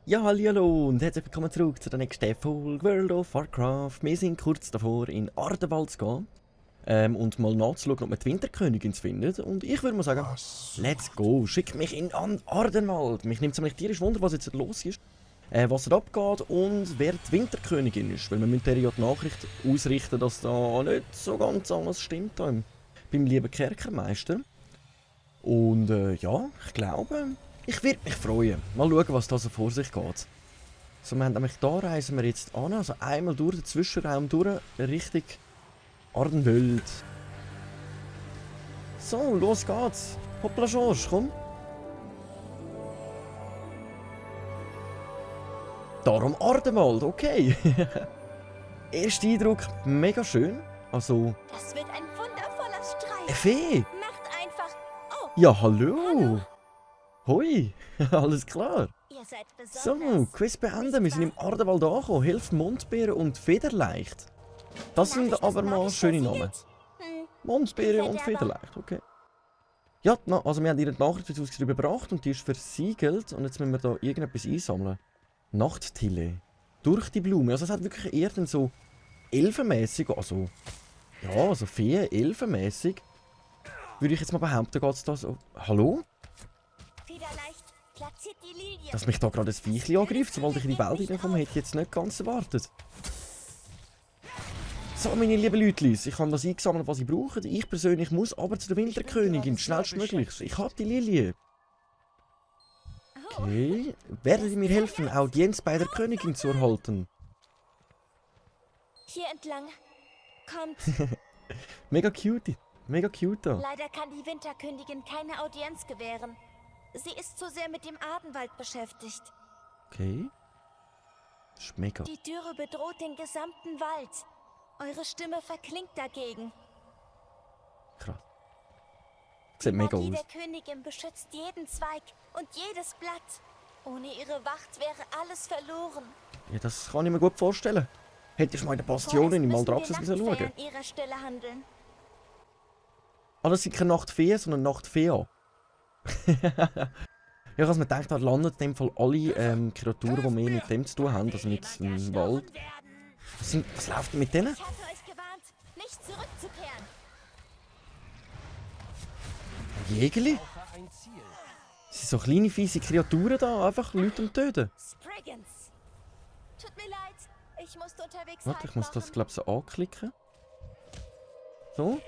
Ja, hallo und herzlich willkommen zurück zu der nächsten Folge World of Warcraft. Wir sind kurz davor, in Ardenwald zu gehen und mal nachzuschauen, ob wir die Winterkönigin findet. Und ich würde mal sagen, let's go, schickt mich in Ardenwald. Mich nimmt ziemlich tierisch Wunder, was jetzt los ist, was da abgeht und wer die Winterkönigin ist. Weil wir müssen ja die Nachricht ausrichten, dass da nicht so ganz alles stimmt da beim lieben Kerkermeister. Und ja, ich glaube... Ich würde mich freuen. Mal schauen, was da so vor sich geht. So, wir haben nämlich da reisen wir jetzt an. Also einmal durch den Zwischenraum durch, Richtung Ardenwald. So, los geht's. Hoppla George, komm. Darum Ardenwald, okay. Erster Eindruck, mega schön. Also... Das wird ein wundervoller Streich. Fee! Macht einfach... Oh, Ja, hallo! Hoi, alles klar. ihr seid So, besonders. Quiz beenden. Wir sind im Ardenwald angekommen. Hilf Mondbeere und Federleicht. Das Darf sind ich das aber mal magisch schöne versiegelt? Namen. Mondbeere und Federleicht, okay. Ja, also wir haben ihre Nachricht jetzt ausgeschrieben gebracht und die ist versiegelt. Und jetzt müssen wir da irgendetwas einsammeln. Nachttille. Durch die Blume. Also es hat wirklich eher dann so elfenmäßig, also... Ja, also Fee, elfenmäßig. Würde ich jetzt mal behaupten, geht es da so... Hallo? Federleicht platziert die Lilie. Dass mich da gerade ein Viechli angreift, sobald ich in die Welt hineinkomme, hätte ich jetzt nicht ganz erwartet. So, meine lieben Leutlis, ich habe das eingesammelt, was ich brauche. Ich persönlich muss aber zu der Winterkönigin, schnellstmöglich. Ich habe die Lilie. Okay. Werdet ihr mir helfen, Audienz bei der Königin zu erhalten? Hier entlang. Kommt. Mega cute. Mega cute da. Leider kann die Winterkönigin keine Audienz gewähren. Sie ist zu sehr mit dem Ardenwald beschäftigt. Okay. Das ist mega. Die Dürre bedroht den gesamten Wald. Eure Stimme verklingt dagegen. Krass. Sieht mega Die Magie aus. der Königin beschützt jeden Zweig und jedes Blatt. Ohne ihre Wacht wäre alles verloren. Ja, das kann ich mir gut vorstellen. Hättest du mal in der Bastion in Maldraxxus schauen schauen. sollen. Ihrer Stelle handeln. Ah, das sind keine Nachtfee, sondern Nachtfee. Ja, was man denkt, da landen in dem Fall alle Kreaturen, die mehr mit dem zu tun haben, also mit dem Wald. Was läuft denn mit denen? Ich hatte euch gewarnt, nicht zurückzukehren. Jägerli? Das sind so kleine, fiese Kreaturen da, einfach Leute am Töten. Spriggans. Tut mir leid, ich musste unterwegs Warte, ich muss das, machen. glaube ich, so anklicken. So.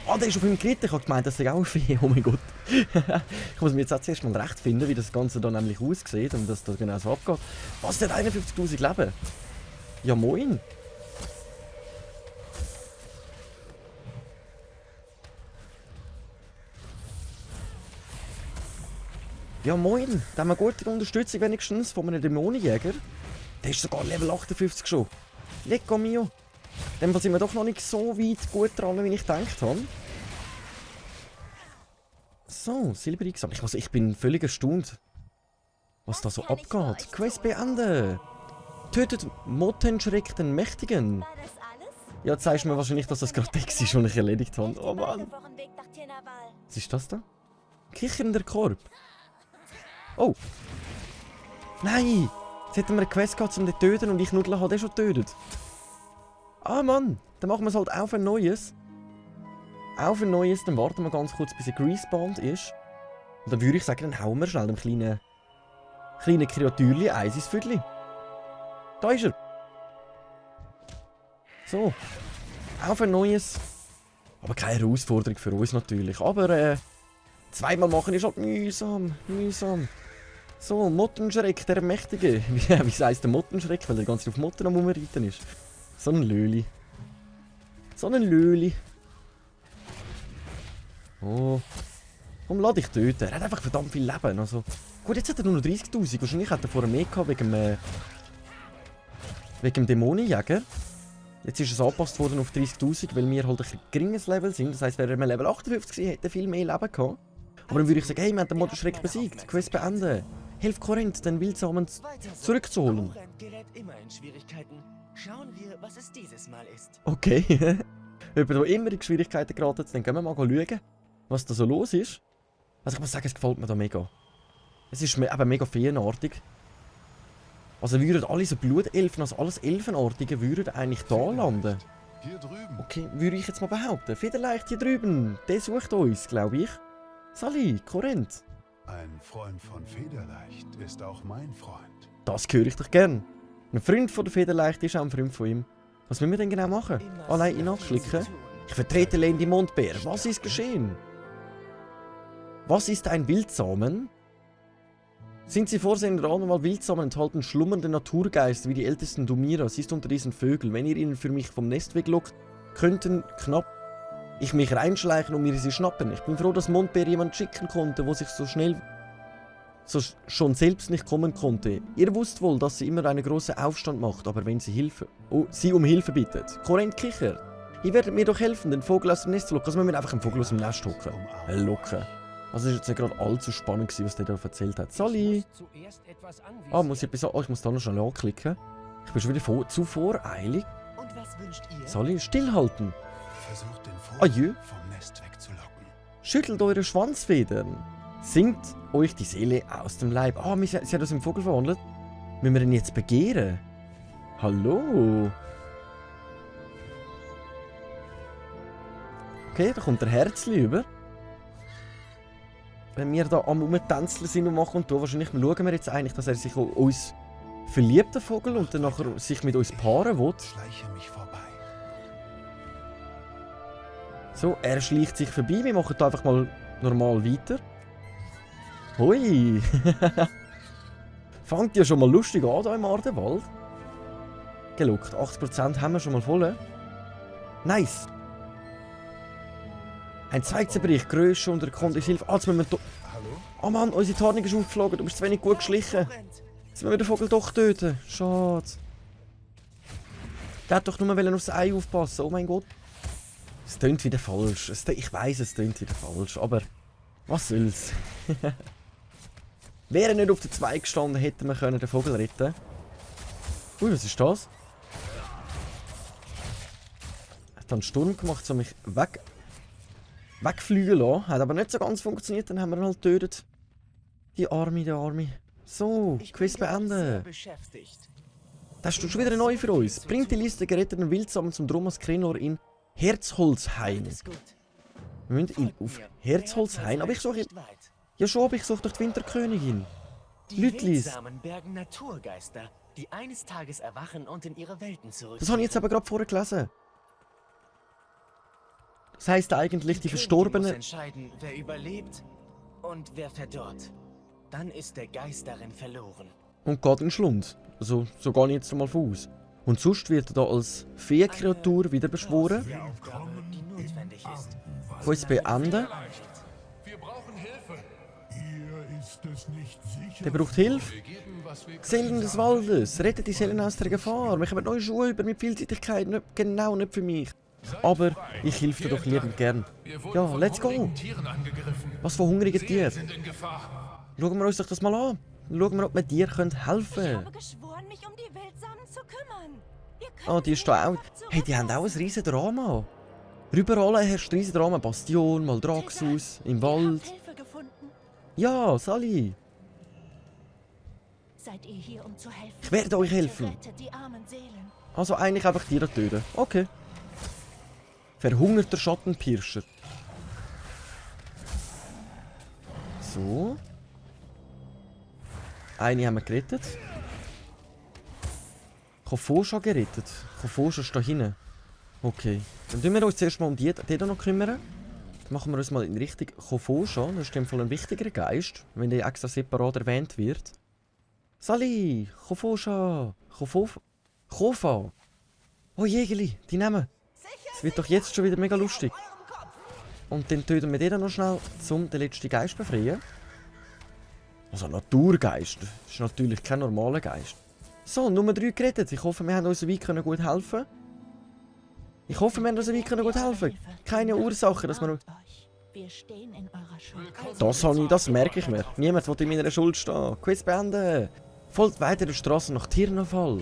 Ah, der ist auf ihm geritten. Ich habe gemeint, das sei auch ein Vieh. Oh mein Gott. Ich muss mir jetzt auch zuerst mal recht finden, wie das Ganze da nämlich aussieht und dass das genau so abgeht. Was, der hat 51'000 Leben? Ja, moin. Ja, moin. Da haben wir gute Unterstützung wenigstens von einem Dämonenjäger. Der ist sogar Level 58 schon. Lecco mio. In dem Fall sind wir doch noch nicht so weit gut dran, wie ich gedacht habe. So, Silber eingesammelt. Ich bin völlig erstaunt, was da so kann ich für abgeht. euch Quest tun? beenden. Tötet Mottenschreck den Mächtigen. War das alles? Ja, jetzt sagst du mir wahrscheinlich, dass das gerade Text ist, den ich erledigt habe. Helft Oh dem Mann. Waldbewohnerweg nach Tinnerwal. Was ist das da? Kichernder Korb. Oh. Nein. Jetzt hätten wir eine Quest gehabt, um den zu töten und ich Nudler habe den schon getötet. Ah Mann, dann machen wir es halt auf ein neues. Auf ein neues, dann warten wir ganz kurz, bis er gerespawnt ist. Und dann würde ich sagen, dann hauen wir schnell dem kleinen Kreatürli eins ins Viertli. Da ist er. So. Auf ein neues. Aber keine Herausforderung für uns natürlich. Aber zweimal machen ist halt mühsam. Mühsam. So, Mottenschreck, der Mächtige. Wie heisst der Mottenschreck? Weil der ganz auf Motten am Rumreiten ist. So ein Löli. So ein Löli. Oh. Komm, lass dich töten. Er hat einfach verdammt viel Leben. Also, gut, jetzt hat er nur noch 30'000. Wahrscheinlich hat er vorher mehr gehabt wegen dem Dämonenjäger. Jetzt ist es angepasst worden auf 30'000, weil wir halt ein geringes Level sind. Das heisst, wäre er Level 58 gewesen, hätte er viel mehr Leben gehabt. Aber dann würde ich sagen, hey, wir haben den Mottenschreck besiegt. Quest beenden. Hilf Korinth, den Wildsamen zurückzuholen. Konkurrent gerät immer in Schwierigkeiten. Schauen wir, was es dieses Mal ist. Okay. Jemand, der immer in Schwierigkeiten geraten, dann gehen wir mal schauen, was da so los ist. Also ich muss sagen, es gefällt mir da mega. Es ist eben mega feenartig. Also würden alle so Blutelfen, also alles Elfenartige, würden eigentlich da landen. Hier drüben. Okay, würde ich jetzt mal behaupten. Federleicht hier drüben, der sucht uns, glaube ich. Sally, Korinth. Ein Freund von Federleicht ist auch mein Freund. Das höre ich doch gern. Ein Freund von der Federleicht ist auch ein Freund von ihm. Was müssen wir denn genau machen? Allein ihn anklicken? Ich vertrete Lady Montbear. Was ist geschehen? Was ist ein Wildsamen? Sind Sie vorsehen, in der Ahnenwahl Wildsamen enthalten schlummernde Naturgeister wie die ältesten Dumira. Sie ist unter diesen Vögeln. Wenn ihr ihnen für mich vom Nest weglockt, könnten knapp ich mich reinschleichen und mir sie schnappen. Ich bin froh, dass Montbear jemand schicken konnte, wo sich so schnell schon selbst nicht kommen konnte. Ihr wusst wohl, dass sie immer einen großen Aufstand macht, aber wenn sie sie um Hilfe bittet. Korinth kichert. Ihr werdet mir doch helfen, den Vogel aus dem Nest zu locken. Also müssen wir einfach einen Vogel aus dem Nest hocken. Locken. Also es war jetzt nicht gerade allzu spannend gewesen, was der da erzählt hat. Sally! Ah, muss ich etwas sagen? Oh, ich muss da noch schnell anklicken. Ich bin schon wieder zu voreilig. Und was wünscht ihr? Sally, stillhalten. Versucht den Adieu. Vogel vom Nest wegzulocken. Schüttelt eure Schwanzfedern. Singt euch die Seele aus dem Leib. Ah, sie hat uns im Vogel verwandelt. Müssen wir ihn jetzt begehren? Hallo? Okay, da kommt der Herzli über. Wenn wir da am Rumtänzeln sind und machen und tun, wahrscheinlich schauen wir jetzt eigentlich, dass er sich an uns verliebt, der Vogel, und dann nachher sich mit uns paaren will. Schleiche mich vorbei. So, er schleicht sich vorbei. Wir machen da einfach mal normal weiter. Hui! Fängt ja schon mal lustig an hier im Ardenwald. Geluckt, 80% haben wir schon mal voll. Nice! Ein Zweig zerbricht, Größe und er kommt uns Hilfe. Ah, jetzt müssen wir Hallo? oh Mann, unsere Tarnung ist aufgeflogen, du bist zu wenig gut geschlichen. Jetzt müssen wir den Vogel doch töten. Schade. Der hat doch nur aufs Ei aufpassen, oh mein Gott. Es klingt wieder falsch. Ich weiss, es klingt wieder falsch, aber was soll's. Wäre nicht auf der Zweig gestanden, hätten wir den Vogel retten können. Ui, was ist das? Hat dann einen Sturm gemacht, so mich wegfliegen lassen. Hat aber nicht so ganz funktioniert, dann haben wir ihn halt getötet. Die Arme. So, Quiz beenden. Das ist schon wieder neu für uns. Bringt die Liste geretteten Wildsamen zum Dromas Krenor in Herzholzhain. Wir müssen ihn auf Herzholzhain, aber ich suche... Ja schon, aber ich suche doch die Winterkönigin. Die Lütlis. Wildsamen bergen Naturgeister, die eines Tages erwachen und in ihre Welten zurückkehren. Das habe ich jetzt aber gerade vorher gelesen. Das heisst eigentlich, die Verstorbenen... muss entscheiden, wer überlebt und wer verdorrt. Dann ist der Geist darin verloren. Und geht in den Schlund. Also, so gehe ich jetzt mal von aus. Und sonst wird er da als Feenkreatur wieder beschworen. Eine Aufgabe, die notwendig ist. Quiz beenden. Wir brauchen Hilfe. Hier ist es nicht sicher. Der braucht Hilfe. Wir geben, was wir Seelen des Waldes, rettet die Seelen aus der Gefahr. Wir haben neue Schuhe über mit Vielseitigkeit, genau nicht für mich. Aber ich helfe dir doch lieb und gern. Wir wurden Ja, von let's go. hungrigen Tieren angegriffen. Was für hungrige Seelen Tiere. sind in Gefahr. Schauen wir uns doch das mal an. Schauen wir, ob wir dir helfen Ich können. habe geschworen, mich um die Wildsamen zu kümmern. Wir können Ah, die ist da auch. Hey, die haben auch ein riesen Drama. Überall herrscht ein riesen Drama. Bastion, mal Draxus, im Wald. Hilfe gefunden. Ja, Sally. Seid ihr hier, um zu helfen? Ich werde euch helfen. Rettet die armen Seelen. Also eigentlich einfach Tiere töten. Okay. Verhungerter Schattenpirscher. So. Eine haben wir gerettet. Kofosha gerettet. Kofosha ist da hinten. Okay. Dann kümmern wir uns zuerst mal um die da noch kümmern. Dann machen wir uns mal in Richtung Kofosha. Das ist in dem Fall ein wichtigerer Geist, wenn der extra separat erwähnt wird. Sally! Kofosha! Kofa! Oh Jägeli, die nehmen. Es wird doch jetzt schon wieder mega lustig. Und dann töten wir den dann noch schnell, um den letzten Geist zu befreien. Also ein Naturgeist. Das ist natürlich kein normaler Geist. So, Nummer 3 gerettet. Ich hoffe, wir haben uns weit gut helfen. Keine Ursache, dass wir... Wir stehen in eurer Schuld. Das merke ich mir. Niemand will in meiner Schuld stehen. Quiz beenden. Folgt weiter der Straße nach Tirnafall.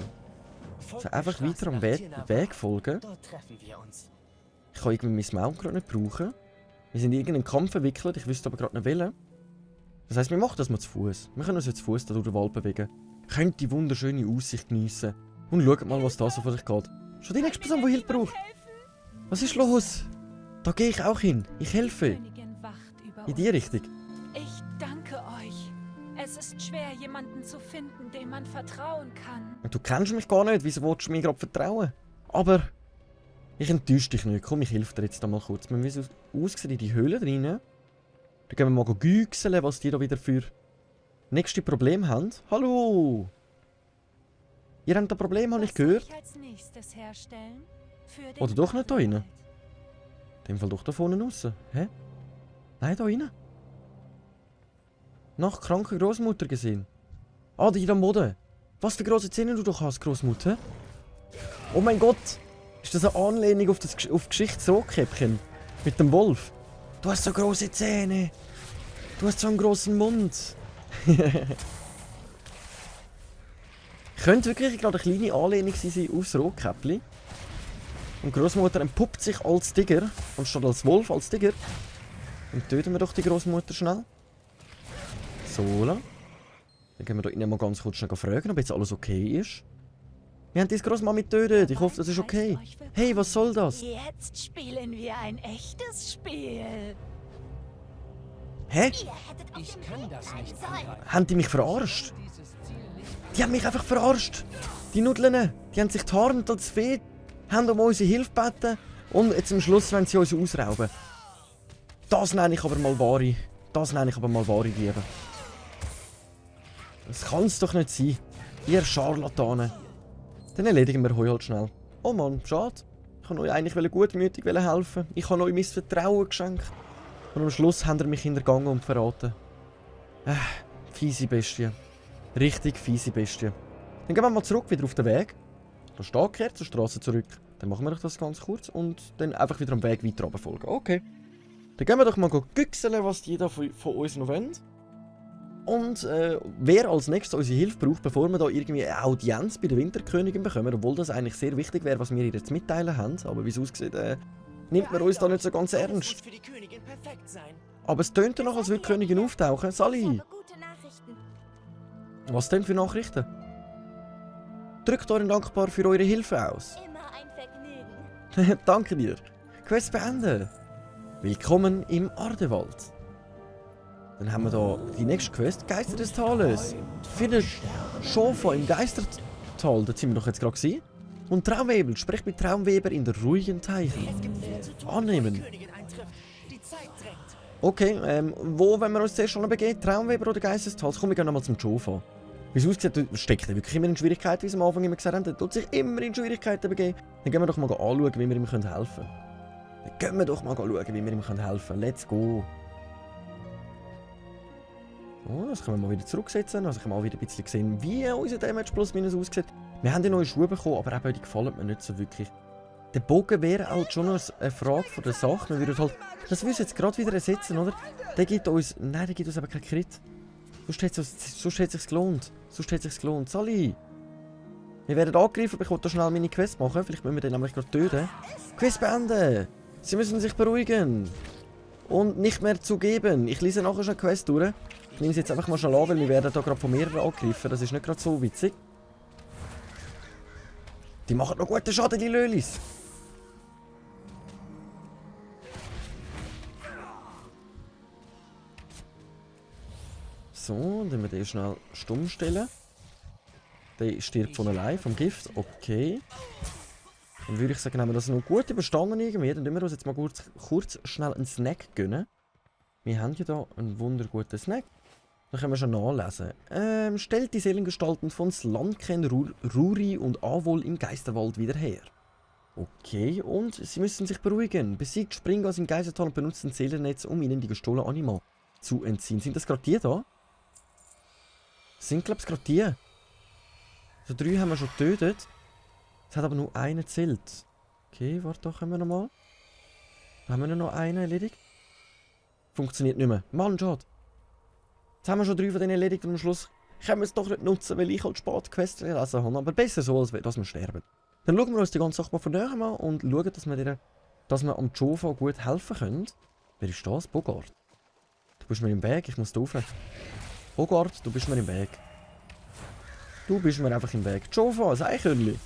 Folgt einfach der weiter Straße am nach Tirna Weg folgen. Dort treffen wir uns. Ich kann irgendwie mein Mount gerade nicht brauchen. Wir sind in irgendeinen Kampf verwickelt, ich wüsste aber gerade nicht welchen. Das heisst, wir machen das mal zu Fuß. Wir können uns jetzt zu Fuß durch den Wald bewegen. Könnt die wunderschöne Aussicht geniessen. Und schaut mal, was da so vor sich geht. Schon die nächste Person, die Hilfe braucht. Was ist los? Da gehe ich auch hin. Ich helfe. Königin wacht über In die Richtung. Ich danke euch. Es ist schwer, jemanden zu finden, dem man vertrauen kann. Und du kennst mich gar nicht. Wieso willst du mir gerade vertrauen? Aber ich enttäusche dich nicht. Komm, ich helfe dir jetzt mal kurz. Wir müssen aussehen in die Höhle rein. Dann gehen wir mal güchseln, was die da wieder für nächste Probleme haben. Hallo! Ihr habt ein Problem, habe ich Was soll gehört. ich als nächstes herstellen? Für den Oder doch nicht da rein? Abendwald. In dem Fall doch da vorne raus. Hä? Nein, da rein. Nach kranker Großmutter gesehen. Ah, die da Mode. Was für große Zähne du doch hast, Großmutter. Oh mein Gott! Ist das eine Anlehnung auf das auf Geschichtsrotkäppchen? Mit dem Wolf? Du hast so große Zähne. Du hast so einen großen Mund. Könnte wirklich gerade eine kleine Anlehnung sein aufs Rotkäppli. Und Großmutter entpuppt sich als Tiger, anstatt als Wolf, als Tiger. Dann töten wir doch die Großmutter schnell. So, Dann gehen wir da innen mal ganz kurz schnell fragen, ob jetzt alles okay ist. Wir haben diese Großmami getötet. Ich hoffe, das ist okay. Hey, was soll das? Jetzt spielen wir ein echtes Spiel. Hä? Ihr hättet auf Ich dem kann Weg das bleiben nicht sollen. Haben die mich verarscht? Dieses Ziel nicht. Die haben mich einfach verarscht. Die Nudeln, die haben sich getarnt als Fee, haben um unsere Hilfe gebeten und jetzt am Schluss wollen sie uns ausrauben. Das nenne ich aber mal wahre. Das nenne ich aber mal wahre Liebe. Das kann es doch nicht sein. Ihr Scharlatanen. Dann erledigen wir euch halt schnell. Oh Mann, schade. Ich wollte euch eigentlich gutmütig helfen. Ich habe euch mein Vertrauen geschenkt. Und am Schluss haben ihr mich hintergangen und verraten. Fiese Bestie. Richtig fiese Bestie. Dann gehen wir mal zurück, wieder auf den Weg. Da steht kehrt zur Straße zurück. Dann machen wir doch das ganz kurz und dann einfach wieder am Weg weiter runterfolgen. Okay. Dann gehen wir doch mal güchseln, was die da von uns noch wollen. Und wer als nächstes unsere Hilfe braucht, bevor wir da irgendwie eine Audienz bei der Winterkönigin bekommen, obwohl das eigentlich sehr wichtig wäre, was wir ihr jetzt mitteilen haben, aber wie es aussieht, nimmt man uns da nicht so ganz Alles ernst. muss für die Königin perfekt sein. Aber es tönt danach, als würde die Königin auftauchen. Ich Sally, habe gute Nachrichten. was denn für Nachrichten? Drückt euren dankbar für eure Hilfe aus. Immer ein Vergnügen. Danke dir. Quest beenden. Willkommen im Ardewald. Dann haben wir da die nächste Quest, Geister des Tales. Findet Schofa im Geistertal, da sind wir doch jetzt gerade gewesen. Und Traumwebel, sprecht mit Traumweber in der ruhigen Teichen. Es gibt viel zu tun, Annehmen. wenn die Königin eintrifft. Die Zeit drängt. Okay, wo wollen wir uns zuerst schon begeben? Traumweber oder Geistestal? Komm, wir gehen nochmal zum Schofa. Wie es aussieht, steckt er wirklich immer in Schwierigkeiten, wie es am Anfang immer gesagt haben. Er tut sich immer in Schwierigkeiten begeben. Dann gehen wir doch mal anschauen, wie wir ihm helfen können. Dann gehen wir doch mal schauen, wie wir ihm helfen können. Let's go. So, das können wir mal wieder zurücksetzen. Also ich habe mal wieder ein bisschen gesehen, wie unser Damage plus minus aussieht. Wir haben die neue Schuhe bekommen, aber eben die gefallen mir nicht so wirklich. Der Bogen wäre halt schon noch eine Frage von der Sache. Wir würden halt, das würden wir jetzt gerade wieder ersetzen, oder? Der gibt uns, nein, der gibt uns aber keinen Crit. Sonst hätte es sich gelohnt. Sally! Wir werden angegriffen, aber ich wollte da schnell meine Quest machen. Vielleicht müssen wir den nämlich gerade töten. Quest beenden! Sie müssen sich beruhigen. Und nicht mehr zugeben. Ich lese nachher schon eine Quest durch. Ich nehme es jetzt einfach mal schnell an, weil wir werden da gerade von mehreren angegriffen. Das ist nicht gerade so witzig. Die machen noch guten Schaden, die Lölis. So, dann wir den schnell stumm stellen. Der stirbt von allein, vom Gift. Okay. Dann würde ich sagen, haben wir das noch gut überstanden irgendwie. Dann tun wir uns jetzt mal kurz schnell einen Snack gönnen. Wir haben ja da einen wunderguten Snack. Da können wir schon nachlesen. Stellt die Seelengestalten von Slanken, Ruri und Avol im Geisterwald wieder her. Okay, und sie müssen sich beruhigen. Besiegt Springgas im Geistertal und benutzt ein Seelennetz, um ihnen die gestohlene Anima zu entziehen. Sind das gerade die da? Das sind, glaube ich, gerade die. So 3 haben wir schon getötet. Es hat aber nur einen zählt. Okay, warte, da können wir nochmal. Da haben wir noch einen erledigt. Funktioniert nicht mehr. Mann, schade. Jetzt haben wir schon 3 von denen erledigt und am Schluss können wir es doch nicht nutzen, weil ich halt spät Quests gelesen habe. Aber besser so, als dass wir sterben. Dann schauen wir uns die ganze Sache mal von näher an und schauen, dass wir am Jova gut helfen können. Wer ist das? Bogart. Du bist mir im Weg, ich muss da rauf. Bogart, du bist mir im Weg. Du bist mir einfach im Weg. Jova, ein Eichhörnchen.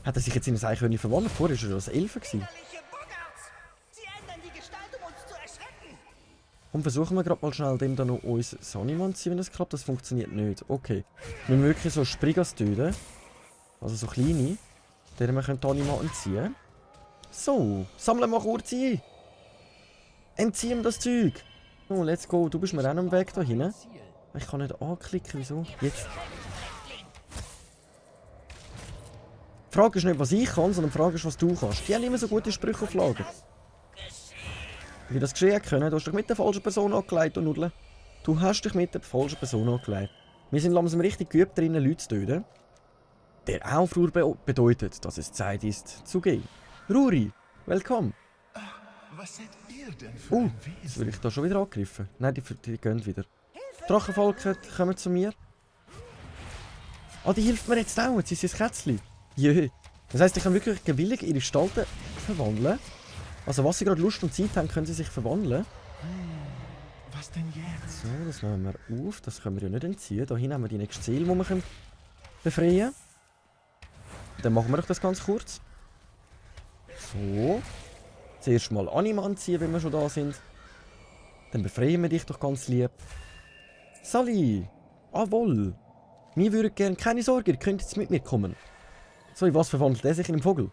Hat er sich jetzt in ein Eichhörnchen verwandelt? Vorher war er das Elfe. Widerliche Boggarts! Sie ändern die Gestalt, um uns zu erschrecken! Und versuchen wir gerade mal schnell dem da noch uns Saniman zu ziehen, wenn das klappt. Das funktioniert nicht. Okay. Wir müssen wirklich so Sprigas töten. Also so kleine. Deren wir die Anima entziehen. So, sammeln wir kurz ein. Entziehen das Zeug. So, let's go. Du bist mir auch noch im Weg da hinten. Ich kann nicht anklicken. Wieso? Jetzt. Die Frage ist nicht, was ich kann, sondern die Frage ist, was du kannst. Die haben immer so gute Sprüche auf Lager. Wie das geschehen können, du hast dich mit der falschen Person angelegt, du Nudel. Du hast dich mit der falschen Person angelegt. Wir sind langsam richtig geübt darin, Leute zu töten. Der Aufruhr bedeutet, dass es Zeit ist, zu gehen. Ruri, willkommen. Was seid ihr denn für ein Jetzt Wesen? werde ich da schon wieder angegriffen. Nein, die gehen wieder. Drachenvolk, kommen zu mir. Ah, die hilft mir jetzt auch. Jetzt ist sie ein Kätzchen. Jö. Das heisst, ich kann wirklich gewillig ihre Gestalten verwandeln. Also, was sie gerade Lust und Zeit haben, können sie sich verwandeln. Was denn jetzt? So, das nehmen wir auf. Das können wir ja nicht entziehen. Da hinten haben wir die nächste Seele, die wir befreien können. Dann machen wir doch das ganz kurz. So. Zuerst mal Anima anziehen, wenn wir schon da sind. Dann befreien wir dich doch ganz lieb. Sally! Jawohl! Wir würden gerne, keine Sorge, ihr könnt jetzt mit mir kommen. So, in was verwandelt er sich in einen Vogel?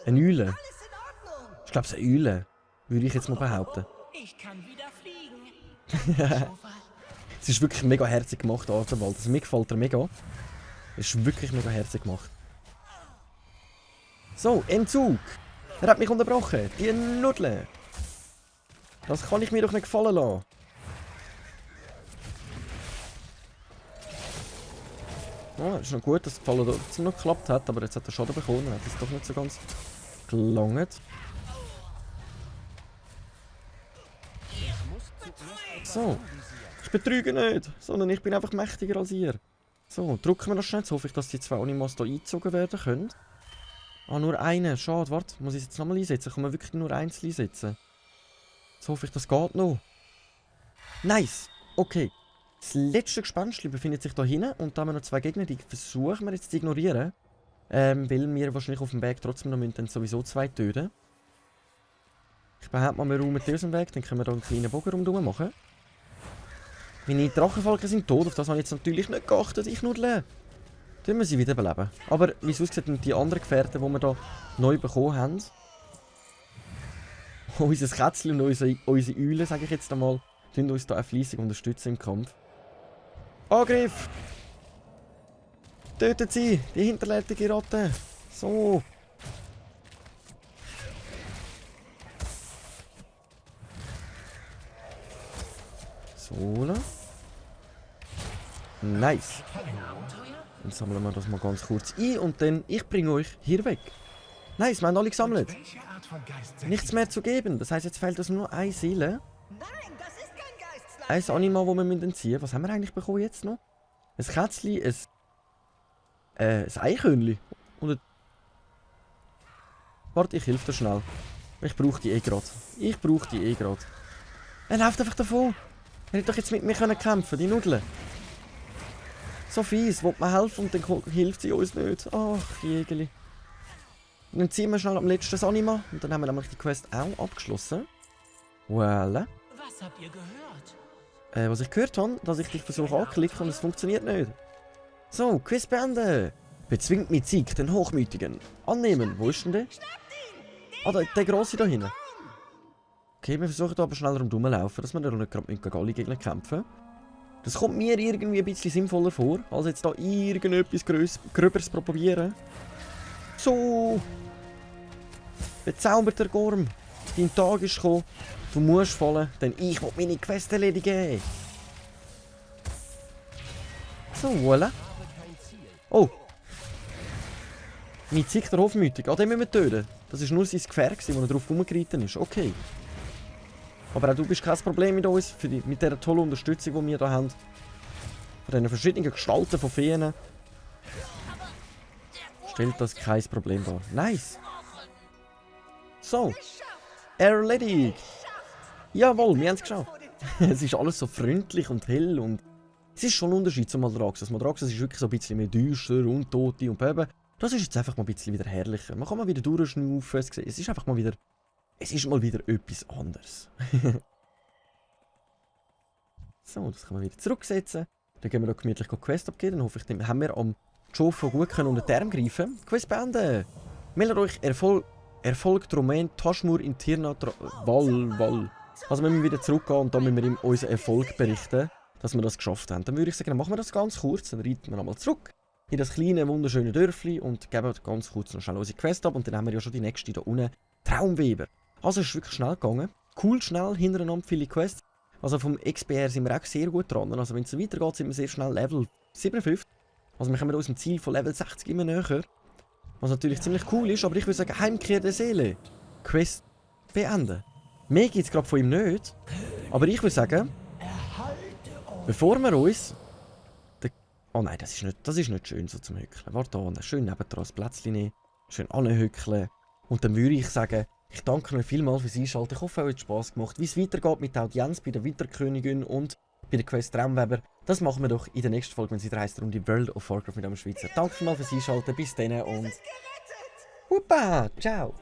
Eine Eule. Alles in Ordnung! Ich glaube, es ist eine Eule. Würde ich jetzt mal behaupten. Ich kann wieder fliegen! Es ist wirklich mega herzig gemacht, Artenwald. Also, mir gefällt er mega. Es ist wirklich mega herzig gemacht. So, Entzug. Er hat mich unterbrochen. Die Nudeln. Das kann ich mir doch nicht gefallen lassen. Ja, ist noch gut, dass die Falle trotzdem noch geklappt hat, aber jetzt hat er Schaden bekommen. Er hat es doch nicht so ganz gelangt. So. Ich betrüge nicht, sondern ich bin einfach mächtiger als ihr. So, drücken wir das schnell. Jetzt hoffe ich, dass die zwei Animas hier eingezogen werden können. Ah, nur eine. Schade, warte. Muss ich es jetzt nochmal einsetzen? Kann man wirklich nur eins einsetzen? Jetzt hoffe ich, das geht noch. Nice. Okay. Das letzte Gespenstchen befindet sich da hinten. Und da haben wir noch zwei Gegner, die versuchen wir jetzt zu ignorieren. Weil wir wahrscheinlich auf dem Weg trotzdem noch müssen dann sowieso zwei töten. Ich behaupte mal, wir räumen die aus dem Weg. Dann können wir da einen kleinen Bogen rundherum machen. Meine Drachenfalken sind tot. Auf das habe ich jetzt natürlich nicht geachtet. Ich nudle. Dann müssen sie wiederbeleben. Aber wie es aussieht, sind die anderen Gefährten, die wir hier neu bekommen haben. Unser Kätzchen und unsere Eule, sage ich jetzt einmal, tun uns hier auch fleissig unterstützen im Kampf. Angriff! Tötet sie! Die hinterletzte Ratte! So! So. Nice! Dann sammeln wir das mal ganz kurz ein und dann, ich bringe euch hier weg. Nice, wir haben alle gesammelt. Welche Art von Geist seid Nichts mehr zu geben. Das heisst, jetzt fehlt uns nur eine Seele. Nein, das ist kein Geistlein! Ein Anima, das wir entziehen müssen. Was haben wir eigentlich bekommen jetzt noch? Ein Kätzchen, ein Eichhörnchen. Und ein... Warte, ich helfe dir schnell. Ich brauche die gerade. Ich brauche die gerade. Er läuft einfach davon. Er hätte doch jetzt mit mir kämpfen können, die Nudeln. So fies, will man helfen und dann hilft sie uns nicht. Ach, Jägerli. Und dann ziehen wir schnell am letzten Anima und dann haben wir nämlich die Quest auch abgeschlossen. Voilà. Was habt ihr gehört? Was ich gehört habe, dass ich dich versuche anzuklicken und es funktioniert nicht. So, Quiz beenden. Bezwingt mit Sieg den Hochmütigen. Annehmen. Wo ist denn der? Ah, der Grosse da hinten. Okay, wir versuchen aber schneller rumlaufen, dass wir da nicht gerade mit alle Gegner kämpfen. Das kommt mir irgendwie ein bisschen sinnvoller vor, als jetzt da irgendetwas Gröberes probieren. So. Bezauberter Gorm. Dein Tag ist gekommen. Du musst fallen, denn ich will meine Quest erledigen. So, voilà. Oh. Mein Zick der Hofmütig. Ah, den müssen wir töten. Das war nur sein Gefährt, das er drauf rumgeritten ist. Okay. Aber auch du bist kein Problem mit uns, mit dieser tollen Unterstützung, die wir hier haben. von diesen verschiedenen Gestalten von Feen, stellt das kein Problem dar. Nice! So, erledigt! Jawohl, wir haben es geschafft. Es ist alles so freundlich und hell und es ist schon ein Unterschied zum Maldraxxus. Maldraxxus ist wirklich so ein bisschen mehr düster, Untote und Beben. Das ist jetzt einfach mal ein bisschen wieder herrlicher. Man kann mal wieder durchschnaufen. Es ist einfach mal wieder... Es ist mal wieder etwas anderes. So, das kann man wieder zurücksetzen. Dann gehen wir noch gemütlich Quest abgeben. Dann hoffe ich, dann haben wir am Jofo gut können unter den Arm greifen. Quest beenden. Meldet euch Erfolg Romain Taschmur in Tirna Wall. Also wir müssen wieder zurückgehen und dann müssen wir ihm unseren Erfolg berichten, dass wir das geschafft haben. Dann würde ich sagen, dann machen wir das ganz kurz. Dann reiten wir nochmal zurück in das kleine, wunderschöne Dörfli und geben ganz kurz noch schnell unsere Quest ab. Und dann haben wir ja schon die nächste hier unten. Traumweber. Also es ist wirklich schnell gegangen. Cool, schnell, hintereinander viele Quests. Also vom XPR sind wir auch sehr gut dran. Also wenn es so weitergeht, sind wir sehr schnell Level 57. Also wir kommen unserem Ziel von Level 60 immer näher. Was natürlich ziemlich cool ist, aber ich würde sagen, Heimkehr der Seele. Quest beenden. Mehr gibt es gerade von ihm nicht. Aber ich würde sagen, bevor wir uns... Oh nein, das ist nicht schön so zum Hückeln. Warte da, schön nebendran das Plätzchen nehmen. Schön anhückeln. Und dann würde ich sagen, ich danke euch vielmals fürs Einschalten. Ich hoffe, euch hat Spass gemacht. Wie es weitergeht mit der Audienz bei der Winterkönigin und bei der Quest Traumweber, das machen wir doch in der nächsten Folge, wenn es wieder heisst, um die World of Warcraft mit einem Schweizer. Danke vielmals fürs Einschalten. Bis dann und... Huppa! Ciao!